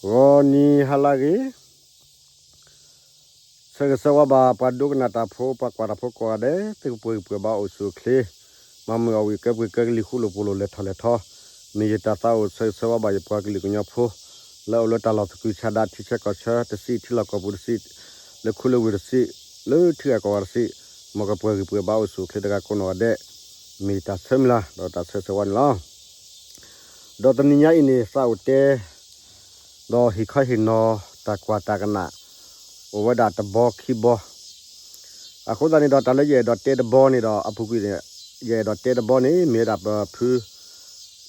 ဂီၤနံၤဟါလၢအဂ့ၤ, ဆၢဂ့ၤဆၢဝါဘၣ်ပှၤဒိကနၣ်တၢ်ဖိ ပှၤကွၢ်တၢ်ဖိကိးဂၤဒဲး သုကပှဲၤဂံၢ်ပှဲၤဘါအိၣ်ဆူၣ်အိၣ်ချ့, မၤမုာ်အီၣ်ဝံၣ်ကဲပှ့ၤကဲကလံၤဃူလိာ်ဖိးလိာ်လဲၤထီၣ်လဲၤထီ, မ့ၢ်ယတၢ်သးအိၣ်ဆၢဂ့ၤဆၢဝါဘၣ်ယပှၤကလုာ်ကညီဖိ လၢအိၣ်လၢတၢ်လီၢ်သကုၤဆးဒး ထံဆၢကီၢ်ဆၢတစံး ထံလီၢ်ကီၢ်ပူၤတစံး, လၢခူလၢဝ့ၢ်တစံး, လၢထံဂၤကီၢ်ဂၤတစံး, မ်ကပှဲၤဂံၢ်ပှဲၤဘါအိၣ်ဆူၣ်အိၣ်ချ့တဂၤကိးနီၢ်ဂၤဒဲး, မ့ၢ်ယတၢ်ဆၢမုၢ်လၢ် ဒီးတၢ်ဆၢဂ့ၤဆၢဝါန့ၣ်လီၤ. ဒီးတနံၤညါအံၤန့ၣ် သးအိၣ်တဲ ဒီးဟ့ၣ်ခီဟ့ၣ်နီၤတၢ်ကွၢ်တၢ်ကနၣ် အိၣ်ဝဲဒၣ်တဘီခံဘီ, အဃိသတးန့ၣ်ဒီး တၢ်လၢယအဲၣ်ဒိးတဲတဘီန့ၣ်ဒီး အပူၤကွံာ်န့ၣ် ယအဲၣ်ဒိးတဲတဘီန့ၣ် မ့ၢ်ဝဲဒၣ်ပဖု,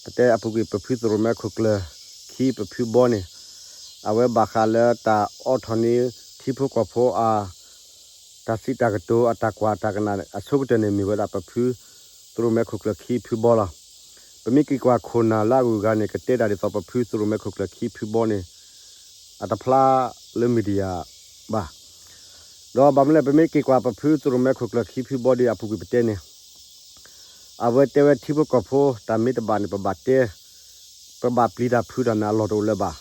ပတဲအပူၤကွံာ် ပဖုသရိၣ်မဲခိၣ်ကျၢၢ်ခံ ပဖုဘီန့ၣ်, အဝဲဘၣ်ဃးလၢတၢ်အိးထီၣ်န့ၢ် ထံဖိကီၢ်ဖိအ တၢ်စံးတၢ်ကတိၤ အတၢ်ကွၢ်တၢ်ကနၣ်အဆိကတၢၢ်န့ၣ် မ့ၢ်ဝဲဒၣ်ပဖုသရိၣ်မဲခိၣ်ကျၢၢ်ခံဖုဘီလီၤ. ပမ့ၢ်က့ၤကွၢ်ခိၣ်နၢ်လၢအဂုၤအဂၤန့ၣ် ကတဲတၢ်ဒ်သိးပဖုသရိၣ်မဲခိၣ်ကျၢၢ်ခံဖုဘီန့ၣ် အတဖျါလၢ media ဘၣ်. ဒီးဘၣ်မနုၤလဲၣ် ပမ့ၢ်က့ၤကွၢ်ပဖုသရိၣ်မဲခိၣ်ကျၢၢ်ခံဖုဘီဒီး အပူၤကွံာ်ပတဲန့ၣ် အဝဲတဲဝဲထံဖိကီၢ်ဖိ တၢ်မ့ၢ်တဘၣ်န့ၣ် ပဘၣ်တဲ, ပဘၣ်ပျံၤတၢ်ဖုးတၢ်န့ၣ် အလီၢ်တအိၣ်လၢၤဘၣ်.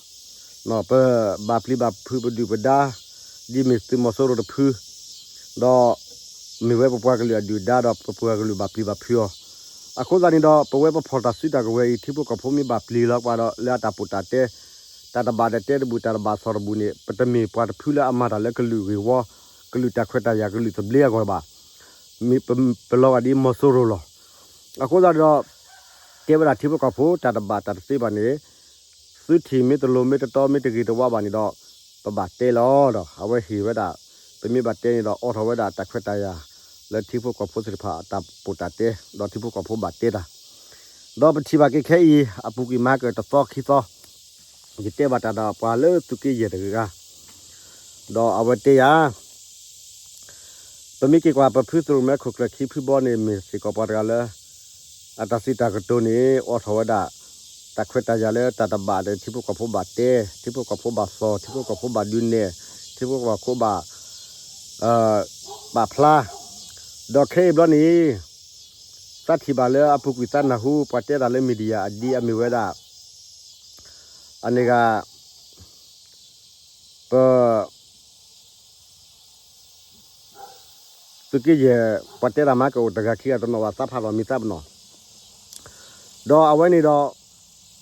ပဘၣ်ပျံၤဘၣ်ဖုးပဒုၣ်ပဒါ ဒ်မ့ၢ်သုးမီၤစိရိၤတဖု, ဒီးမ့ၢ်ဝဲပပှၤကလုာ်အဒုၣ်အဒါဒီး ပပှၤကလုာ်ဘၣ်ပျံၤဘၣ်ဖုးအီၤ. အဃိသတးန့ၣ်ဒီး ပဝဲပဖီၣ်တၢ်စုတၢ်ကဝဲၤအံၤ ထံဖိကီၢ်ဖိမ့ၢ်ဘၣ်ပျံၤလီၤပှၤဒီး လၢအတၢ်ပိာ်တၢ်တဲ တၢ်တဘၣ်တတဲတဘူၣ် တၢ်တဘၣ်စီၣ်တဘူၣ်န့ၣ် ပတမ့ၢ်ပှၤတဖုလၢအမၤတၢ်လၢကလုာ်ဂ့ၢ်ဝီ, ကလုာ်တၢ်ခွဲးတၢ်ယာ် ကလုာ်သဘျ့အဂီၢ်ဘၣ်. မ့ၢ်ပ, ပလီၤဂာ်ဒ်မီၤစိရိၤလီၤ. အဃိသတးဒီး တဲဝဲဒၣ်ထံဖိကီၢ်ဖိ တၢ်တဘၣ်တၢ်တသ့ဘၣ်န့ၣ် သုထံၣ်မ့ၢ်တလိၤမ့ၢ်တတီမ့ၢ်တဂ့ၤတဝါဘၣ်န့ၣ်ဒီး ပဘၣ်တဲလီၤဒီး အဝဲဟ့ၣ်ဝဲဒၣ် ပမ့ၢ်ဘၣ်တဲန့ၣ်ဒီး အိးထီၣ်ဝဲဒၣ်တၢ်ခွဲးတၢ်ယာ် လၢထံဖိကီၢ်ဖိသ့ၣ်တဖၣ်အတၢ်ပိာ်တၢ်တဲ ဒီးထံဖိကီၢ်ဖိဘၣ်တဲတၢ် ဒီးပထံၣ်ဘၣ်က့ၤခဲအံၤ အပူၤကွံာ်မၤကတသီခံသီ ယတဲဘၣ်တၢ်ဒီးပှၤလၢသုးက့ယဲၢ်တဂၤ, ဒီးအဝဲတဲယၤ ပမ့ၢ်က့ၤကွၢ်ပဖုသရိၣ်မဲခိၣ်ကျၢၢ်ခံဖုဘီန့ၣ် မ့ၢ်စ့ၢ်ကီးပှၤတဂၤလၢ အတၢ်စံးတၢ်ကတိၤန့ၣ် အိးထီၣ်ဝဲဒၣ် တၢ်ခွဲးတၢ်ယာ်လၢတၢ်တဘၣ်ဒီး ထံဖိကီၢ်ဖိဘၣ်တဲ, ထံဖိကီၢ်ဖိဘၣ်သီၣ်, ထံဖိကီၢ်ဖိဘၣ်ဒုးနဲၣ်, ထံဖိကီၢ်ဖိဘၣ် ပာ်ဖျါ, ဒီးခဲအံၤဘျီန့ၣ် သးထံၣ်ဘၣ်လၢအပူၤကွံာ်သးနၢ်ဟူ ပှၤတဲတၢ်လၢ media အဒ်အမ့ၢ်ဝဲဒၣ် အန့ၣ်ဂၤ ပ သုးက့ယဲၢ် ပှၤတဲတၢ်မၤကအိၣ်တဂၤခံဂၤတနီၤဘၣ် သးဖးလီၤမံၤသးပနီၣ်, ဒီးအဝဲန့ၣ်ဒီး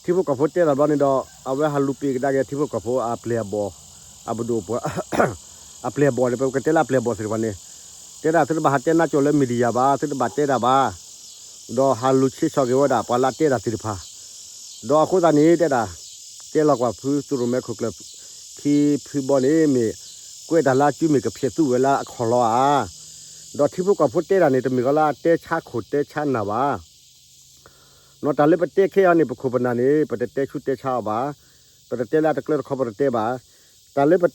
ထံဖိကီၢ်ဖိတဲတၢ်ဘျီန့ၣ်ဒီး အဝဲဟးလူၤပ့ၤကဒါက့ၤထံဖိကီၢ်ဖိအပျဲၢ်အဘီၣ်, အပဒိၣ်ပှၤ အပျဲၢ်အဘီၣ်န့ၣ် ပကတဲလၢအပျဲၢ်အဘီၣ်သ့ၣ်တဖၣ်န့ၣ် တဲဒၣ်သုတဘၣ်ဟးတဲနါကၠိလၢ media ဘၣ်, သုတဘၣ်တဲတၢ်ဘၣ်, ဒီးဟးလူၤဆ့ဆီၣ်က့ၤဝဲဒၣ်ပှၤလၢအတဲတၢ်သ့ၣ်တဖၣ်, ဒီးအဃိသတးန့ၣ်တဲဒၣ် တဲလီၤကွၢ်ဖုသရိၣ်မဲခိၣ်ကျၢၢ်ခံဖုဘီန့ၣ် မ့ၢ်ကွဲးတၢ်လၢအစုမ့ၢ်ကဖျဲးသူဝဲလၢအခီၣ်လီၤဧါ, ဒီးထံဖိကီၢ်ဖိတဲတၢ်န့ၣ် တမ့ၢ်ကီးလၢအတဲဆါခိၣ်တဲဆါနၢ်ဘၣ် နီၢ်တၢ်လၢပတဲခဲအံၤန့ၣ် ပခိၣ်ပနၢ်န့ၣ် ပတတဲဆူးတဲဆါအီၤဘၣ်, ပတတဲလၢအတကျၢတခီပတတဲဘၣ်, တၢ်လၢပ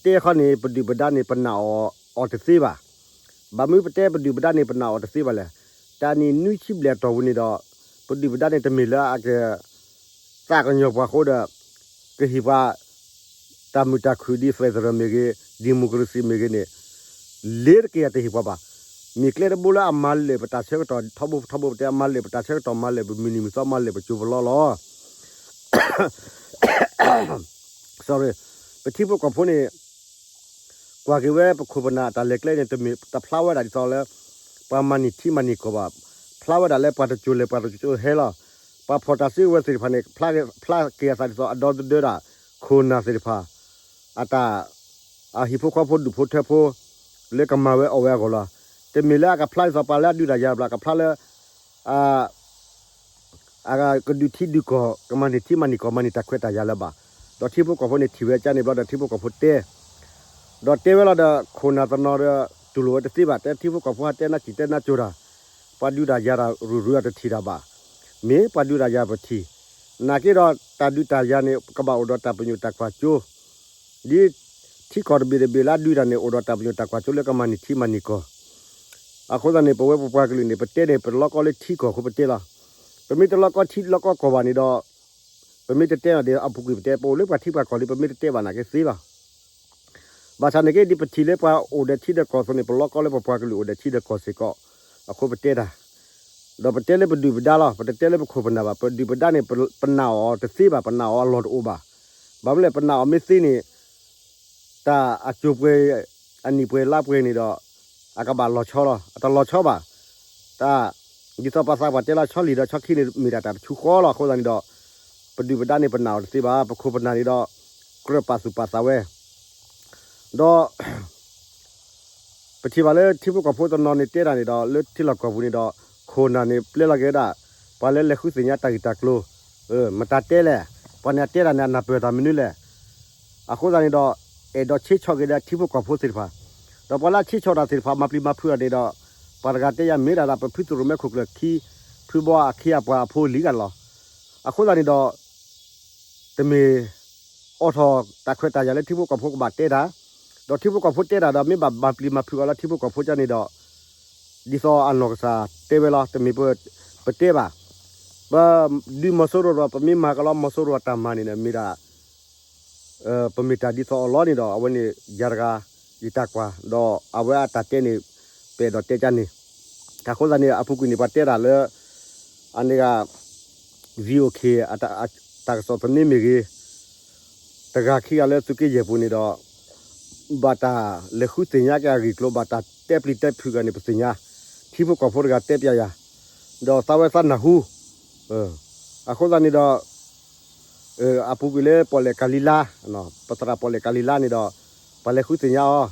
တဲခီန့ၣ် ပဒုၣ်ပဒါန့ၣ် ပနာ်အီၤအီၤတသ့ဘၣ်. ဘၣ်မနုၤပတဲပဒုၣ်ပဒါန့ၣ် ပနာ်အီၤတသ့ဘၣ်လဲၣ်. တၢ်နံၣ်နွံဆံဘျဲၣ်အတီၢ်ပူၤန့ၣ်ဒီး ပဒုၣ်ပဒါန့ၣ် တမ့ၢ်လၢအက သးကညီၤပှၤဃိဒီး ကဟ့ၣ်ပှၤ တၢ်မုာ်တၢ်ခုၣ်ဒ် federal မ့ၢ်ဂ့ၤ, democracy မ့ၢ်ဂ့ၤန့ၣ် လ့ၤတက့ၢ်အတဟ့ၣ်ပှၤဘၣ်. မ့ၢ်ကျဲတဘိလၢအမၤလၢာ်ပတၢ်ဆၢကတီၢ် ထီဘိထီဘိပတဲအမၤလၢာ် ပတၢ်ဆၢကတီၢ်မၤလၢာ် ပမုၢ်နံၤမုၢ်သီမၤလၢာ် ပစိၤပလီလီၤ sorry, ပထံဖိကီၢ်ဖိန့ၣ် ကွၢ်က့ၤဝဲပခိၣ်ပနၢ်တၢ်လဲၤကျဲန့ၣ် တမ့ၢ်တဖျါဝဲဒၣ်ဒ်သိးလၢ ပှၤမၤန့ၢ်ထံမၤန့ၢ်ကီၢ်ဘၣ်. ဖျါဝဲဒၣ်လၢပှၤတစိၤလဲၤပှၤတစိၤဟဲလီၤ. ပှၤဖီၣ်တၢ်စုကဝဲၤသ့ၣ်တဖၣ်န့ၣ် ဖျါက့ၤအသးဒ်သိးအဒီသဒၢဒၣ် ခိၣ်နၢ်သ့ၣ်တဖၣ် အတၢ် အဟံၣ်ဖိဃီဖိဒူၣ်ဖိထၢဖိ လၢကမၤဝဲအီၣ်ဝဲအဂီၢ်လီၤ. တမ့ၢ်လၢအကဖျါဒ်သိးပှၤလၢအဒုးတၢ်ယၤတဘျီ ကဖျါလၢ အကဒုးထံဒုးကီၢ် ကမၤန့ၢ်ထံမၤန့ၢ်ကီၢ် မၤန့ၢ်တၢ်ခွဲးတၢ်ယာ်လၢၤဘၣ်. ဒီးထံဖိကီၢ်ဖိန့ၣ်ထံၣ်ဝဲကန့ၣ်ဘျီဒီး ထံဖိကီၢ်ဖိတဲ ဒီးတဲဝဲလီၤဒီး ခိၣ်နၢ်တနီၤဒီး တူၢ်လိာ်ဝဲတသ့ဘၣ်. တဲထံဖိကီၢ်ဖိဟးတဲနါစံၣ်တဲနါစိၤတၢ် ပှၤဒုးတၢ်ယၤတၢ်ရုၢ်ရုၢ်အတထံၣ်တၢ်ဘၣ်. မ့ၢ်ပှၤဒုးတၢ်ယၤပထံၣ်. နာ်က့ဒီး တၢ်ဒုးတၢ်ယၤန့ၣ် ကဘၣ်အိၣ်ဒီးတၢ်ပညိၣ်တၢ်ကွၢ်စိ ဒ်ထံကီၢ်တဘ့ၣ်တဘ့ၣ်လၢအဒုးတၢ်န့ၣ် အိၣ်ဒီးတၢ်ပညိၣ်တၢ်ကွၢ်စိလၢကမၤန့ၢ်ထံမၤန့ၢ်ကီၢ်. အဃိသတးန့ၣ် ပဝဲပပှၤကလုာ်န့ၣ် ပတဲန့ၣ် ပလီကီလၢထံကီၢ်အဃိပတဲလီၤ. ပမ့ၢ်တလီကီထံလီကီကီၢ်ဘၣ်န့ၣ်ဒီး ပမ့ၢ်တတဲဘၣ်ဒီး အပူၤကွံာ်ပတဲ ပအိၣ်လၢပှၤထံပှၤကီၢ်လံ ပမ့ၢ်တတဲဘၣ်နာ်က့သ့လီၤ. ဘၣ်ဆၣ်န့ၣ်က့ ဒ်ပထံၣ်လၢပှၤအိၣ်ဒီးထံဒီးကီၢ်အသိးန့ၣ် ပလီကီလၢပပှၤကလုာ်အိၣ်ဒီးထံဒီးကီၢ်စ့ၢ်ကီး အဃိပတဲတၢ် ဒီးပတဲလၢပဒုၣ်ပဒါလီၤ. ပတတဲလၢပခိၣ်ပနၢ်ဘၣ်. ပဒုၣ်ပဒါန့ၣ် ပနာ်အီၤတသ့ဘၣ်, ပနာ်အီၤအလီၢ်တအိၣ်ဘၣ်. ဘၣ်မနုၤလဲၣ် ပနာ်အီၤမ့ၢ်သ့န့ၣ် တၢ်အစိၤပှဲၤ အနံၣ်ပှဲၤလါပှဲၤန့ၣ်ဒီး အကဘၣ်လီၤဆီလီၤ. အတလီၤဆီဘၣ်. တၢ် ဒ်သိးပှၤသးပှၢ်တဲလီၤဆီလံဒီးဆီခံန့ၣ် မ့ၢ်ဒၣ်တၢ်တဆူဃီလီၤ. အဃိသတးန့ၣ်ဒီး ပဒုၣ်ပဒါန့ၣ် ပနာ်အီၤတသ့ဘၣ်. ပခိၣ်ပနၢ်န့ၣ်ဒီး ကြၢးပာ်သူၣ်ပာ်သးဝဲ ဒီး ပထံၣ်ဘၣ်လၢထံဖိကီၢ်ဖိတနီၤန့ၣ်တဲတၢ်န့ၣ်ဒီး လၢထံလီၢ်ကီၢ်ပူၤန့ၣ်ဒီး ခိၣ်နၢ်န့ၣ်ပျဲလီၤက့ၤဝဲဒၣ် ပှၤလၢလဲၤဃုသ့ၣ်ညါတၢ်ဂ့ၢ်တၢ်ကျိၤ, မတၤတဲလဲၣ်, ပှၤန့ၣ်အတဲတၢ်န့ၣ် အနၢ်ပၢၢ်တၢ်မနုၤလဲၣ်. အဃိသတးန့ၣ်ဒီး အဲၣ်ဒိးဆ့ဆီၣ်က့ၤဒီးထံဖိကီၢ်ဖိသ့ၣ်တဖၣ်, ဒီးပှၤလၢဆ့ဆီၣ်တၢ်သ့ၣ်တဖၣ် မၤပျံၤမၤဖုးတၢ်န့ၣ်ဒီး ပှၤတဂၤတဲယၤမ့ၢ်ဒၣ်ဒီး ပဖုသရိၣ်မဲခိၣ်ကျၢၢ်ခံ ဖုဘီအခ့အပှၤအဖိလံၤဂၤလီၤ. အဃိသတးန့ၣ်ဒီး တမ့ၢ် အိးထီၣ်တၢ်ခွဲးတၢ်ယာ်လၢထံဖိကီၢ်ဖိကဘၣ်တဲတၢ်, ဒီးထံဖိကီၢ်ဖိတဲတၢ်ဒီး မ့ၢ်ဘၣ်မၤပျံၤမၤဖုးအီၤလၢထံဖိကီၢ်ဖိကန့ၣ်ဒီး ဒ်သိးအနီၢ်ကစၢ်တဲဝဲလီၤ, တမ့ၢ်ပ ပတဲဘၣ်. ပဒုးမီၤစိရိၤဒီး ပမ့ၢ်မၤကလီမီၤစိရိၤအတၢ်မၤန့ၣ် မ့ၢ်ဒၣ် ပမ့ၢ်တၢ်ဒ်သိးအီၤလီၤန့ၣ်ဒီး အဝဲန့ၣ်ယၤတဂၤ ယတၢ်ကွၢ်, ဒီးအဝဲအတၢ်တဲန့ၣ် ပအဲၣ်ဒိးတဲကန့ၣ်. အဃိသတးန့ၣ် အပူၤကွံာ်န့ၣ် ပှၤတဲတၢ်လၢ အန့ၣ်ဂၤ VOA တၢ်ကစီၣ်သန့မ့ၢ်ဂ့ၤ, တဂၤခံဂၤလၢသုးက့ယဲၢ်ပူၤန့ၣ်ဒီး ဘၣ်တၢ်လဲၤဃုသ့ၣ်ညါက့ၤအဂ့ၢ်အကျိၤ ဘၣ်တၢ်တဲပျံၤတဲဖုးဂၤန့ၣ် ပသ့ၣ်ညါ, ထံဖိကီၢ်ဖိတဂၤတဲပျးယၤ, ဒီးသးဝဲသးနၢ်ဟူ, အဃိသတးန့ၣ်ဒီး အပူၤကွံာ်လၢပီၣ်လဲၣ်ကၤလံၤလါ, ပသရၣ်ပီၣ်လဲၣ်ကၤလံၤလါန့ၣ်ဒီး ပှၤလဲၤဃုသ့ၣ်ညါအီၤ,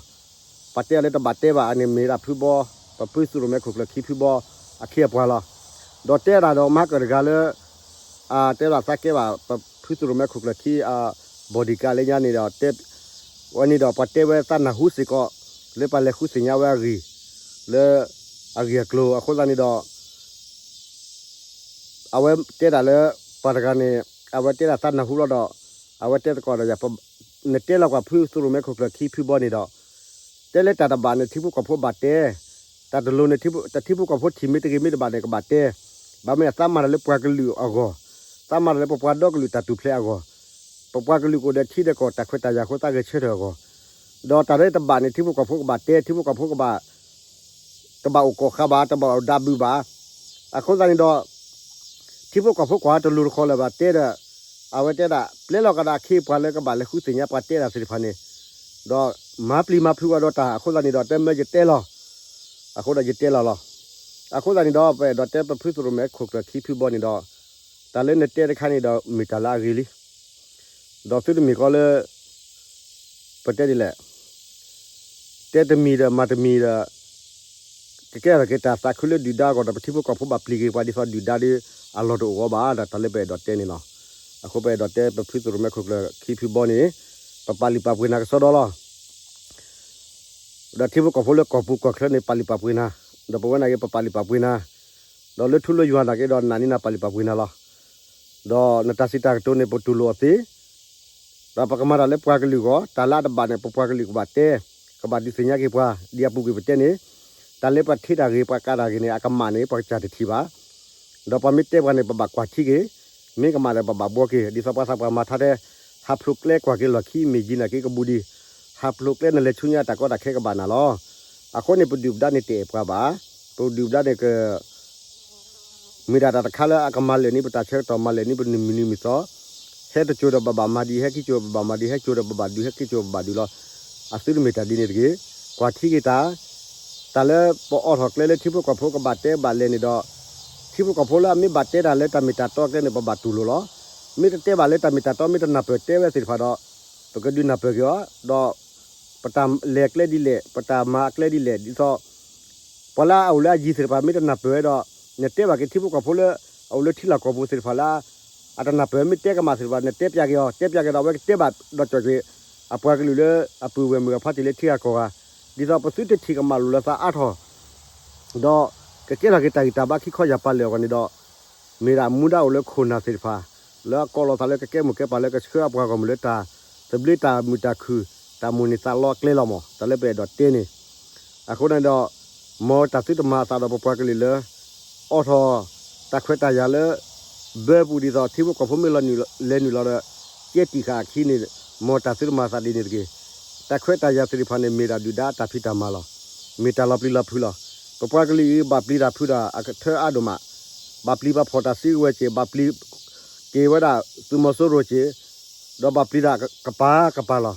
ပှၤတဲအီၤလၢတဘၣ်တဲဘၣ် အန့ၣ်မ့ၢ်ဒၣ်ဖုဘီ, ပဖုသရိၣ်မဲခိၣ်ကျၢၢ်ခံဖုဘီ အခ့အပှၤလီၤ. ဒီးတဲဒၣ်ဒီးမၤကၢၣ်တဂၤလၢ အတဲဒၣ်သးကဲဘၣ် ပဖုသရိၣ်မဲခိၣ်ကျၢၢ်ခံ အ bodyguard လၢညါန့ၣ်ဒီး ဝဲန့ၣ်ဒီးပှၤတဲဝဲသးနၢ်ဟူစ့ၢ်ကီး လၢပှၤလဲၤဃုသ့ၣ်ညါဝဲအဂ့ၢ် လၢအဂ့ၢ်အကျိၤ အဃိသတးန့ၣ်ဒီး အဝဲတဲဒၣ်လၢ ပှၤတဂၤန့ၣ် အဝဲတဲဒၣ်သးနၢ်ဟူလီၤဒီး အဝဲတဲသကိးဒီးယၤ နတဲလီၤကွၢ်ဖုသရိၣ်မဲခိၣ်ကျၢၢ်ခံဖုဘီန့ၣ်ဒီး တဲလၢတၢ်တဘၣ်န့ၣ် ထံဖိကီၢ်ဖိဘၣ်တဲ, တၢ်တလိၤန့ၣ် တၢ်ထံဖိကီၢ်ဖိထံၣ်မ့ၢ်တဂ့ၤမ့ၢ်တဘၣ်န့ၣ် ကဘၣ်တဲ, ဘၣ်မနုၤသးမၤတၢ်လၢပှၤကလုာ်အဂီၢ်, သးမၤတၢ်လၢပပှၤဒီကလုာ်တၢ်ထူၣ်ဖျဲးအဂီၢ်, ပပှၤကလုာ်ကအိၣ်ဒီးထံဒီးကီၢ်တၢ်ခွဲးတၢ်ယာ်အဃိသးဂဲၤဆၢထၢၣ်အဂီၢ်, ဒီးတၢ်လၢတဘၣ်န့ၣ် ထံဖိကီၢ်ဖိကဘၣ်တဲ, ထံဖိကီၢ်ဖိကဘၣ် တဘၣ်အိၣ်ကိးဃာ်ဘၣ်, တဘၣ်အိၣ်ဒါဘုးဘၣ်. အဃိသတးန့ၣ်ဒီး ထံဖိကီၢ်ဖိကွၢ်တလိၤတခီလၢၤဘၣ်တဲဒီး အဝဲတဲဒၣ် ပျဲလီၤကဒီးအခ့အပှၤလၢကဘၣ်လဲၤဃုသ့ၣ်ညါပှၤတဲတၢ်သ့ၣ်တဖၣ်န့ၣ်, ဒီးမၤပျံၤမၤဖုးဝဲဒီးတၢ် အဃိသတးန့ၣ်ဒီး တဲမၢယတဲလီၤ. အဃိဒီးယတဲလီၤလီၤ. အဃိသတးန့ၣ်ဒီး ပအဲၣ်ဒိးတဲပဖုသရိၣ်မဲခိၣ်ကျၢၢ်ခံဖုဘီန့ၣ်ဒီး တၢ်လၢနတဲတခါန့ၣ်ဒီး မ့ၢ်တၢ်လၢအဂ့ၤလံ. ဒီးသုတမ့ၢ်ကီးလၢ ပတဲဒ်လဲၣ် တဲတမံၤဒီးမၤတမံၤဒီး ကကဲထီၣ်က့ၤတၢ်သးခုလၢဒုၣ်ဒါအဂီၢ်ဒီး ပထံဖိကီၢ်ဖိဘၣ်ပျံၤက့ၤပှၤဒ်သိးဒုၣ်ဒါဒီး အလီၢ်တအိၣ်အီၤဘၣ်ဒီး တၢ်လၢပအဲၣ်ဒိးတဲန့ၣ်လီၤ. အဃိပအဲၣ်ဒိးတဲပဖုသရိၣ်မဲခိၣ်ကျၢၢ်ခံဖုဘီန့ၣ် ပပာ်လုၢ်ပာ်ပှ့ၤနၤကစီဒီလီၤ. ဒီးထံဖိကီၢ်ဖိလၢကီၢ်ပူၤကီၢ်ချၢန့ၣ် ပာ်လုၢ်ပာ်ပှ့ၤနၤ, ဒီးပဝဲနာ်က့ ပပာ်လုၢ်ပာ်ပှ့ၤနၤ, ဒီးလၢထူလၢယွၤနာ်က့ဒီး နာ်န့ၢ်နၤပာ်လုၢ်ပာ်ပှ့ၤနၤလီၤ. ဒီးနတၢ်စံးတၢ်ကတိၤန့ၣ် ပတူၢ်လိာ်အီၤသ့, ဒီးပကမၤတၢ်လၢပှၤကလုာ်အဂီၢ်, တၢ်လၢအတဘၣ်န့ၣ် ပပှၤကလုာ်ကဘၣ်တဲ, ကဘၣ်ဒုးသ့ၣ်ညါက့ၤပှၤ ဒ်အပူၤကွံာ်ပတဲန့ၣ်, တၢ်လၢပှၤထံးတၢ်ဂ့ၤ ပှၤကးတၢ်ဂ့ၤန့ၣ် အကမၣ်န့ၣ် ပှၤကစၢ်တထံၣ်ဘၣ်. ဒီးပှၤမ့ၢ်တဲပှၤန့ၣ် ပဘၣ်ကွၢ်ထံက့ၤ, မ့ၢ်ကမၣ်ဒီးပဘၣ်ဘှီက့ၤ, ဒ်သိးပှၤသးပှၢ်မၤထါတဲ, ဟးဖျိးကျဲကွၢ်က့ၤလီၢ်ခံ မ့ၢ်ယံၤနာ်က့ကဘူးဒံး, ဟးဖျိးကျဲနလဲၤဆူညါတၢ်ကီတၢ်ခဲကဘၣ်နၤလီၤ. အဃိန့ၣ် ပဒုၣ်ပဒါန့ၣ်တအဲၣ်ပှၤဘၣ်, ပဒုၣ်ပဒါန့ၣ်က မ့ၢ်ဒၣ်တၢ်တခါလၢအကမၤလၢာ်န့ၢ်ပတၢ်ဆၢကတီၢ် မၤလၢာ်န့ၢ်ပမုၢ်နံၤမုၢ်သီ, ဟဲတစိၤဒီးပဘၣ်မၤဒံး, ဟဲခံစိၤပဘၣ်မၤဒံး, ဟဲစိၤဒီးပဘၣ်ဒုး, ဟဲခံစိၤပဘၣ်ဒုးလီၤ. အသုတမ့ၢ်တၢ်ဒ်န့ၣ်တဂ့ၤ, ကွၢ်ထံက့ၤတၢ်, တၢ်လၢပအိးထီၣ်ကျဲလၢထံဖိကီၢ်ဖိကဘၣ်တဲဘၣ်လဲၤန့ၣ်ဒီး, ထံဖိကီၢ်ဖိလၢအမ့ၢ်ဘၣ်တဲတၢ်လၢတၢ်မ့ၢ်တၢ်တီကျဲန့ၣ် ပဘၣ်တူၢ်လိာ်လီၤ. မ့ၢ်တတဲဘၣ်လၢတၢ်မ့ၢ်တၢ်တီ မ့ၢ်တနၢ်ပၢၢ်တဲဝဲသ့ၣ်တဖၣ်ဒီး ပကဒုးနၢ်ပၢၢ်က့ၤအီၤ, ဒီး ပတၢ်လဲၤကျဲဒ်လဲၣ်, ပတၢ်မၤအကျဲဒ်လဲၣ်, ဒ်သိး ပှၤလၢအအိၣ်လၢအယံၤသ့ၣ်တဖၣ် မ့ၢ်တနၢ်ပၢၢ်ဝဲဒီး နတဲဘၣ်က့ၤထံဖိကီၢ်ဖိလၢ အအိၣ်လၢထံလီၢ်ကီၢ်ပူၤသ့ၣ်တဖၣ်လၢ အတနၢ်ပၢၢ် မ့ၢ်တဲကမၣ်သ့ၣ်တဖၣ် နတဲပျးက့ၤအီၤ, တဲပျးက့ၤဒီး အဝဲကတဲဘၣ်ဒီးကၠီၣ်က့ၤ အပှၤကလုာ်လၢအပုၢ်ဝဲၢ်မုၢ်အဖါတံၢ်လၢထံဂၤကီၢ်ဂၤ, ဒ်သိးပသုတထံၣ်ကမၣ်လိာ်လၢသးအါထီၣ် ဒီးကကဲထီၣ်က့ၤတၢ်ဂံၢ်တၢ်ဘါခံခီယၢ်ပၤလၢာ်အဂီၢ်န့ၣ်ဒီး မ့ၢ်ဒၣ်မူဒါအိၣ်လၢခိၣ်နၢ်သ့ၣ်တဖၣ် လၢအကိးလီၤသးလၢကကဲမိၢ်ကဲပၢ်လၢကဆှၢအပှၤဂီၢ်မုၢ်လၢတၢ်သဘျ့တၢ်မုာ်တၢ်ခုၣ် တၢ်မိၣ်န့ၢ်သးလီအကျဲလီၤမး တၢ်လၢပအဲၣ်ဒိးတဲန့ၣ်. အဃိန့ၣ်ဒီး မ်တၢ်သုတမၤအသးဒီးပပှၤကလုာ်လၢ အိးထီၣ်တၢ်ခွဲးတၢ်ယာ်လၢ ဘၢပူၤဒ်သိး ထံဖိကီၢ်ဖိမ့ၢ်လီၤနုာ်လဲၤနုာ်လီၤဒီး ကဲတံာ်ဃာ်အခံန့ၣ် မ်တၢ်သုတမၤအသးဒ်န့ၣ်တဂ့ၤ. တၢ်ခွဲးတၢ်ယာ်သ့ၣ်တဖၣ်န့ၣ် မ့ၢ်ဒၣ်ဒုၣ်ဒါအတၢ်ဖံးတၢ်မၤလီၤ. မ့ၢ်တၢ်လီၤပျံၤလီၤဖုးလီၤ. ပပှၤကလုာ်အံၤ ဘၣ်ပျံၤတၢ်ဖုးတၢ်အကထၢအါဒိၣ်မး, ဘၣ်ပျံၤဘၣ်ဖီၣ်တၢ်စုကဝဲၤစ့ၢ်, ဘၣ်ပျံၤက့ၤဝဲဒၣ်သုးမီၤစိရိၤစ့ၢ်, ဒီးဘၣ်ပျံၤတၢ်ကပၤကပၤလီၤ.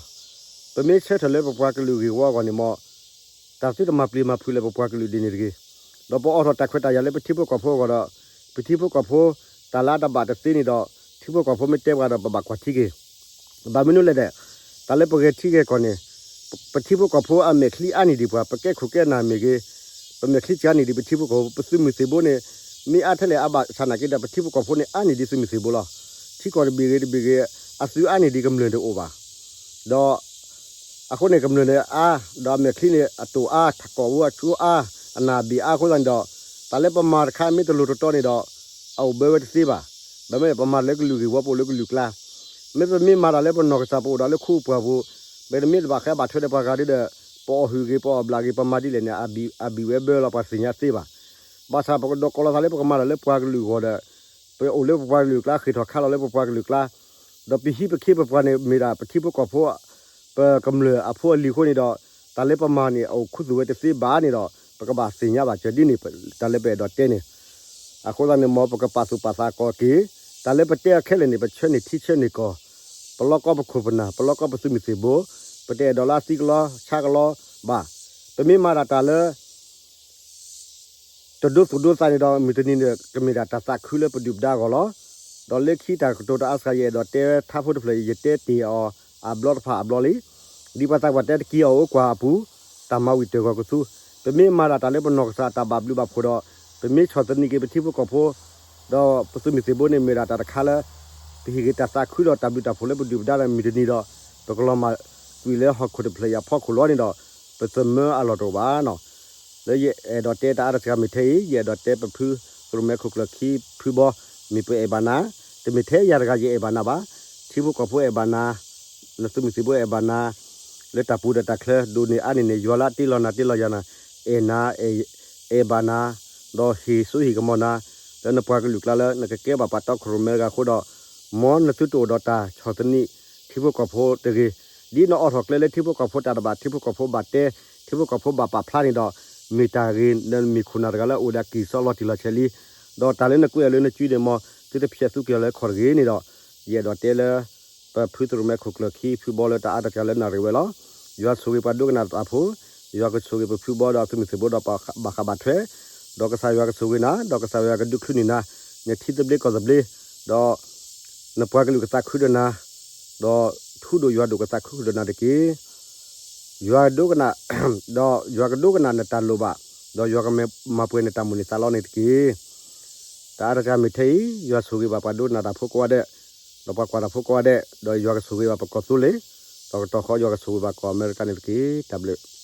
ပမ့ၢ်ဆၢထၢၣ်လၢပပှၤကလုာ်ဂ့ၢ်ဝီအဂီၢ်န့ၣ်မ့ၢ် တၢ်သုတမၤပျံၤမၤဖုးလၢပပှၤကလုာ်ဒ်န့ၣ်တဂ့ၤ. ဒီးပအိးထီၣ်တၢ်ခွဲးတၢ်ယာ်လၢပထံဖိကီၢ်ဖိအဂီၢ်ဒီး ပထံဖိကီၢ်ဖိ တၢ်လၢအတဘၣ်တသ့န့ၣ်ဒီး ထံဖိကီၢ်ဖိမ့ၢ်တဲပှၤဒီး ပဘၣ်ကွၢ်ထံက့ၤ ဘၣ်မနုၤလဲၣ်ဒီး တၢ်လၢပဂဲၤထံဂဲၤကီၢ်န့ၣ် ပထံဖိကီၢ်ဖိအမဲာ်ချံအါန့ၢ်ဒံးပှၤ ပကဲခိၣ်ကဲနၢ်မ့ၢ်ဂ့ၤ, ပမဲာ်ချံစှၤန့ၢ်ဒံးပထံဖိကီၢ်ဖိ ပသုးမုၢ်သံၣ်ဘိန့ၣ် မ့ၢ်အါထဲလဲၣ်အါဘၣ်ဆၣ်နာ်က့ဒီး ပထံဖိကီၢ်ဖိန့ၣ် အါန့ၢ်ဒံးသုးမုၢ်သံၣ်ဘိလီၤ. ထံကီၢ်တဘ့ၣ်ဂ့ၤတဘ့ၣ်ဂ့ၤ အသုးအါန့ၢ်ဒံးကမျၢၢ်တအိၣ်ဘၣ်. ဒီး အဃိန့ၣ် ကမျၢၢ်န့ၣ်အါ, ဒီးအမဲာ်ချံန့ၣ်အတိၢ်အါ, ထးကီၢ်ဝူအဆူအါ, အနၢ်ဘ့ၣ်အါအဃိသတးန့ၣ်ဒီး တၢ်လၢပမၤတခါမ့ၢ်တလိၤတတီန့ၣ်ဒီး အအိၣ်ဘၢဝဲတသ့ဘၣ်. ဘၣ်မနုၤလဲၣ် ပမၤလၢကလုာ်ဂ့ၢ်ဝီ ပအိၣ်လၢကလုာ်ကျါ, မ့ၢ်ပမ့ၢ်မၤတၢ်လၢပနီၢ်ကစၢ် ပအိၣ်ဒီးလၢခိပှၢ်ပူၤ, မ့တမ့ၢ်တဘၣ်ဃးဘၣ်ထွဲဒီးပှၤဂၤဒီး ပအီၣ်ဟုၣ်ဂ့ၤ ပအီၣ်ဘျးဂ့ၤ ပမၤဒ်လဲၣ်န့ၣ် အဘံၣ်ဝဲဘၢလီၤ ပှၤသ့ၣ်ညါသ့ဘၣ်. ဘၣ်ဆၣ်ပကဒီးကီးလီၤသးလၢပကမၤတၢ်လၢပှၤကလုာ်အဂီၢ်ဒီး ပအိၣ်လၢပပှၤကလုာ်ကျါ ဃ့ၢ်ထီၣ်ခါလီၤလၢပပှၤကလုာ်ကျါ, ဒီးပဟံးပခ့ပပှၤန့ၣ် မ့ၢ်ဒၣ်ပထံဖိကီၢ်ဖိ ပကမျၢၢ်အဖိအလံၤအဃိန့ၣ်ဒီး တၢ်လၢပမၤန့ၣ် အအိၣ်ခူသူၣ်ဝဲတသ့ဘၣ်န့ၣ်ဒီး ပကဘၣ်သ့ၣ်ညါဘၣ်စၢၤဒ်န့ၣ် တၢ်လၢပအဲၣ်ဒိးတဲန့ၣ်. အဃိသတးန့ၣ် မ်ပကပာ်သူၣ်ပာ်သးကီးက့ၤ, တၢ်လၢပတဲအီၤခဲလၢာ်န့ၣ် ပဆၢန့ၢ်ထံဆၢန့ၢ်ကီၢ်, ပလီၢ်ကီၢ်ပခိၣ်ပနၢ် ပလီၢ်ကီၢ်ပသုးမုၢ်သံၣ်ဘိ, ပတအဲၣ်ဒိးလၢအသံကလီဆါကလီဘၣ်. ပမ့ၢ်မၤဒၣ်တၢ်လၢ တဒိသူၣ်ဒိသးန့ၣ်ဒီး မုၢ်တနံၤန့ၣ် ကမ့ၢ်ဒၣ်တၢ်သးခုလၢပဒုၣ်ပဒါအဂီၢ်လီၤ. ဒီးလၢခံတၢ်ကတိၤတၢ်အါစှၤ ယအဲၣ်ဒိးတဲထါဖိတဖျၢၣ်အံၤ ယတဲတ့ၢ်အီၤအဘျီတဖၣ်အဘျီလံ. ဒ်ပှၤသးပှၢ်တဲတက့ၢ်အီၤအိၣ်ကွၢ်အပူၤ, တၢ်မၤဝံၤတၢ်ဂီၤကသူ, ပမ့ၢ်မၤဒၣ်တၢ်လၢပနီၢ်ကစၢ်အတၢ်ဘၣ်ဘျုးဘၣ်ဖှိၣ်ဒီး ပမ့ၢ်ဆီၣ်သနံးက့ၤပထံဖိကီၢ်ဖိ ဒီးပသုးမုၢ်သံၣ်ဘိန့ၣ် မ့ၢ်ဒၣ်တၢ်တခါလၢ ပဟ့ၣ်က့ၤတၢ်သးခုဒီးတၢ်ဘျုးတၢ်ဖှိၣ်လၢပဒုၣ်ပဒါဒီး မုၢ်တနံၤဒီး ပကလီၤမၢ်ကွံာ်လၢဟီၣ်ခိၣ်တဖျၢၣ်အံၤအဖီခိၣ်လီၤန့ၣ်ဒီး ပသမၢအလီၢ်တအိၣ်ဘၣ်နီၤ. လၢယအဲၣ်ဒိးတဲတၢ်အါတစှၤမ့ၢ်ထဲအံၤ ယအဲၣ်ဒိးတဲပဖုသရိၣ်မဲခိၣ်ကျၢၢ်ခံဖုဘီ မ့ၢ်ပအဲၣ်ဘၣ်နၤ, တမ့ၢ်ထဲယၤတဂၤယအဲၣ်ဘၣ်နၤဘၣ်. ထံဖိကီၢ်ဖိအဲၣ်ဘၣ်နၤ, နသုးမုၢ်သံၣ်ဘိအဲၣ်ဘၣ်နၤ, လၢတၢ်ပူၤဒီးတၢ်ချၢ ဒိၣ်န့ၢ်အါန့ၢ်န့ၣ် ယွၤလၢအတ့လီၤနၤတ့လီၤယၤနၤ, အဲၣ်နၤ, အဲၣ်ဘၣ်နၤ, ဒီးဟ့ၣ်စိဟ့ၣ်ကမီၤနၤ လၢနပှၤကလုာ်ကျါလၢနကကဲဘၣ်ပှၤတီခိၣ်ရိၣ်မဲတဂၤအဃိဒီး မ်နသုတအိၣ်ဒီးတၢ်ဆီၣ်သနံး ထံဖိကီၢ်ဖိတဂ့ၤ. ဒ်နအိးထီၣ်ကျဲလၢထံဖိကီၢ်ဖိတၢ်တဘၣ် ထံဖိကီၢ်ဖိဘၣ်တဲ, ထံဖိကီၢ်ဖိဘၣ်ပာ်ဖျါန့ၣ်ဒီး မ့ၢ်တၢ်ဂ့ၤ နမ့ၢ်ခိၣ်နၢ်တဂၤလၢအအိၣ်ဒီးကံၢ်စီလီၤတံၢ်လီၤဆဲးလံ. ဒီးတၢ်လၢနကွဲးအီၤလၢနစုန့ၣ် မ်သုတဖျဲးသူက့ၤအီၤလၢခီၣ်တဂ့ၤန့ၣ်ဒီး ယအဲၣ်ဒိးတဲလၢ ပဖုသရိၣ်မဲခိၣ်ကျၢၢ်ခံဖုဘီလၢတၢ်အါတစှၤလၢနၣ်ရံၣ်ဝဲလီၤ. ယွၤဆိၣ်ဂ့ၤပှၤဒိကနၣ်တၢ်ဖိ, ယွၤကဆိၣ်ဂ့ၤပဖုဘီဒီးသုးမုၢ်သံၣ်ဘိဒီးဘၣ်ဃးဘၣ်ထွဲ, ဒီးကစၢ်ယွၤကဆိၣ်ဂ့ၤနၤ, ဒီးကစၢ်ယွၤကဒုးချုးန့ၢ်နၤ, နထံသဘျ့ကီၢ်သဘျ့, ဒီးနပှၤကလုာ်ကသးခုဒီးနၤ, ဒီးထူဒိၣ်ယွၤဒိၣ်ကသးခုဃုာ်ဒီးနၤတက့ၢ်. ယွၤဒိကနၣ်, ဒီးယွၤကဒိကနၣ်နတၢ်လိၣ်ဘၣ်, ဒီးယွၤကမၤပှဲၤနတၢ်မိၣ်န့ၢ်သးလီန့ၣ်တက့ၢ်. တၢ်အါတစှၤမ့ၢ်ထဲအံၤ ယွၤဆိၣ်ဂ့ၤဘၣ်ပှၤဒိကနၣ်တၢ်ဖိကိးဂၤဒဲး, ဒီးပှၤကွၢ်တၢ်ဖိကိးဂၤဒဲး, ဒီးယွၤကဆိၣ်ဂ့ၤဘၣ်ပကီၢ်သူလ့ၤ, ဒီးကတီၢ်ဃီယွၤကဆိၣ်ဂ့ၤဘၣ်ကီၢ်အမဲရကၤန့ၣ်တက့ၢ်. တၢ်ဘျုး